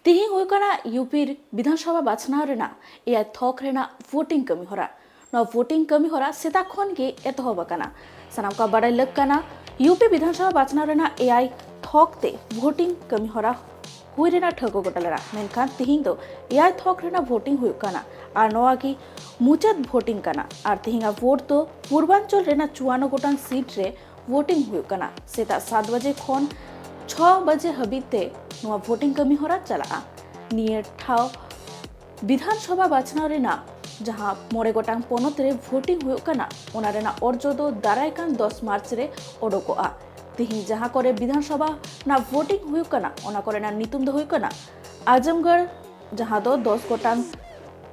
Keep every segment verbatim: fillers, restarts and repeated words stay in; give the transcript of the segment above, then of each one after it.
ᱛᱤᱦᱤᱧ ᱦᱩᱭᱩᱜ ᱠᱟᱱᱟ ᱭᱩᱯᱤ ᱵᱤᱫᱷᱟᱱ ᱥᱚᱵᱷᱟ ᱵᱟᱪᱷᱱᱟᱣ ᱨᱮᱱᱟᱜ ᱮᱭᱟᱭ ᱛᱷᱚᱠ ᱨᱮᱱᱟᱜ ᱵᱷᱳᱴᱤᱝ ᱠᱟᱹᱢᱤ ᱦᱚᱨᱟ᱾ ᱱᱚᱣᱟ ᱵᱷᱳᱴᱤᱝ ᱠᱟᱹᱢᱤ ᱦᱚᱨᱟ ᱥᱮᱛᱟᱜ ᱠᱷᱚᱱ ᱜᱮ ᱮᱛᱚᱦᱚᱵ ᱟᱠᱟᱱᱟ᱾ ᱥᱟᱱᱟᱢ ᱠᱚ ᱵᱟᱰᱟᱭ ᱞᱟᱹᱠ ᱠᱟᱱᱟ, ᱭᱩᱯᱤ ᱵᱤᱫᱷᱟᱱ ᱥᱚᱵᱷᱟ ᱵᱟᱪᱷᱱᱟᱣ ᱨᱮᱱᱟᱜ ᱮᱭᱟᱭ ᱛᱷᱚᱠ ᱛᱮ ᱵᱷᱳᱴᱤᱝ ᱠᱟᱹᱢᱤ ᱦᱚᱨᱟ ᱦᱩᱭ ᱨᱮᱱᱟᱜ ᱴᱷᱟᱹᱣᱠᱟᱹ ᱜᱚᱴᱟ ᱞᱮᱱᱟ, ᱢᱮᱱᱠᱷᱟᱱ ᱛᱤᱦᱤᱧ ᱫᱚ ᱮᱭᱟᱭ ᱛᱷᱚᱠ ᱨᱮᱱᱟᱜ ᱵᱷᱳᱴᱤᱝ ᱦᱩᱭᱩᱜ ᱠᱟᱱᱟ ᱟᱨ ᱱᱚᱣᱟ ᱜᱮ ᱢᱩᱪᱟᱹᱫ ᱵᱷᱳᱴᱤᱝ ᱠᱟᱱᱟ᱾ ᱟᱨ ᱛᱤᱦᱤᱧᱟᱜ ᱵᱷᱳᱴ ᱫᱚ ᱯᱩᱨᱵᱟᱧᱪᱚᱞ ᱨᱮᱱᱟᱜ ᱪᱩᱣᱟᱱᱱᱚ ᱜᱚᱴᱟᱝ ᱥᱤᱴ ᱨᱮ ᱵᱷᱳᱴᱤᱝ ᱦᱩᱭᱩᱜ ᱠᱟᱱᱟ᱾ ᱥᱮᱛᱟᱜ ᱥᱟᱛ ᱵᱟᱡᱮ ᱠᱷᱚᱱ ᱪᱷᱚ ᱵᱟᱡᱮ ᱦᱟᱹᱵᱤᱡ ᱛᱮ ᱱᱚᱣᱟ ᱵᱷᱳᱴᱤᱝ ᱠᱟᱹᱢᱤ ᱦᱚᱨᱟ ᱪᱟᱞᱟᱜᱼᱟ᱾ ᱱᱤᱭᱟᱹ ᱴᱷᱟᱶ ᱵᱤᱫᱷᱟᱱ ᱥᱚᱵᱷᱟ ᱵᱟᱪᱷᱱᱟᱣ ᱨᱮᱱᱟᱜ ᱡᱟᱦᱟᱸ ᱢᱚᱬᱮ ᱜᱚᱴᱟᱝ ᱯᱚᱱᱚᱛ ᱨᱮ ᱵᱷᱳᱴᱤᱝ ᱦᱩᱭᱩᱜ ᱠᱟᱱᱟ, ᱚᱱᱟ ᱨᱮᱱᱟᱜ ᱚᱨᱡᱚ ᱫᱚ ᱫᱟᱨᱟᱭ ᱠᱟᱱ ᱫᱚᱥ ᱢᱟᱨᱪ ᱨᱮ ᱚᱰᱚᱠᱚᱜᱼᱟ᱾ ᱛᱤᱦᱤᱧ ᱡᱟᱦᱟᱸ ᱠᱚᱨᱮ ᱵᱤᱫᱷᱟᱱ ᱥᱚᱵᱷᱟ ᱨᱮᱱᱟᱜ ᱵᱷᱳᱴᱤᱝ ᱦᱩᱭᱩᱜ ᱠᱟᱱᱟ, ᱚᱱᱟ ᱠᱚᱨᱮᱱᱟᱜ ᱧᱩᱛᱩᱢ ᱫᱚ ᱦᱩᱭᱩᱜ ᱠᱟᱱᱟ ᱟᱡᱚᱢᱜᱚᱲ, ᱡᱟᱦᱟᱸ ᱫᱚ ᱫᱚᱥ ᱜᱚᱴᱟᱝ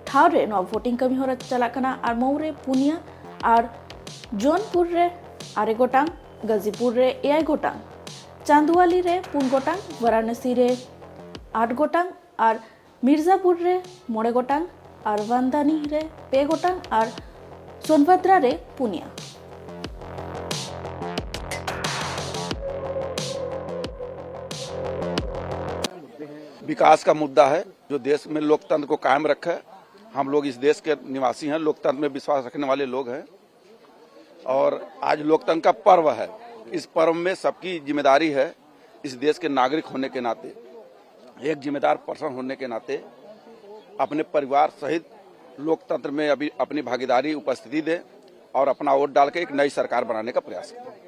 ᱴᱷᱟᱶ ᱨᱮ ᱱᱚᱣᱟ ᱵᱷᱳᱴᱤᱝ ᱠᱟᱹᱢᱤ ᱦᱚᱨᱟ ᱪᱟᱞᱟᱜ ᱠᱟᱱᱟ, ᱟᱨ ᱢᱚᱣᱩ ᱨᱮ ᱯᱩᱱᱭᱟᱹ, ᱟᱨ ᱡᱳᱱᱯᱩᱨ ᱨᱮ ᱟᱨᱮ ᱜᱚᱴᱟᱝ, ᱜᱟᱡᱤᱯᱩᱨ ᱨᱮ ᱮᱭᱟᱭ ᱜᱚᱴᱟᱝ, ᱪᱟᱸᱫᱩᱣᱟᱞᱤ ᱨᱮ ᱯᱩᱱ ᱜᱚᱴᱟᱝ, ᱵᱟᱨᱟᱱᱚᱥᱤ ᱨᱮ ᱟᱴ ᱜᱚᱴᱟᱝ, ᱟᱨ ᱢᱤᱨᱡᱟᱯᱩᱨ ᱨᱮ ᱢᱚᱬᱮ ᱜᱚᱴᱟᱝ, ᱟᱨ ᱵᱟᱱᱫᱟᱱᱤ ᱨᱮ ᱯᱮ ᱜᱚᱴᱟᱝ, ᱟᱨ ᱥᱳᱱᱵᱷᱟᱫᱽᱨᱟ ᱨᱮ ᱯᱩᱱᱭᱟ᱾ विकास का मुद्दा है, जो देश में लोकतंत्र को कायम रखे। हम लोग इस देश के निवासी हैं, लोकतंत्र में विश्वास रखने वाले लोग हैं। और आज लोकतंत्र का पर्व है। इस पर्व में सबकी जिम्मेदारी है, इस देश के नागरिक होने के नाते, एक जिम्मेदार पर्सन होने के नाते, अपने परिवार सहित लोकतंत्र में अभी अपनी भागीदारी, उपस्थिति दें और अपना वोट डाल के एक नई सरकार बनाने का प्रयास करें।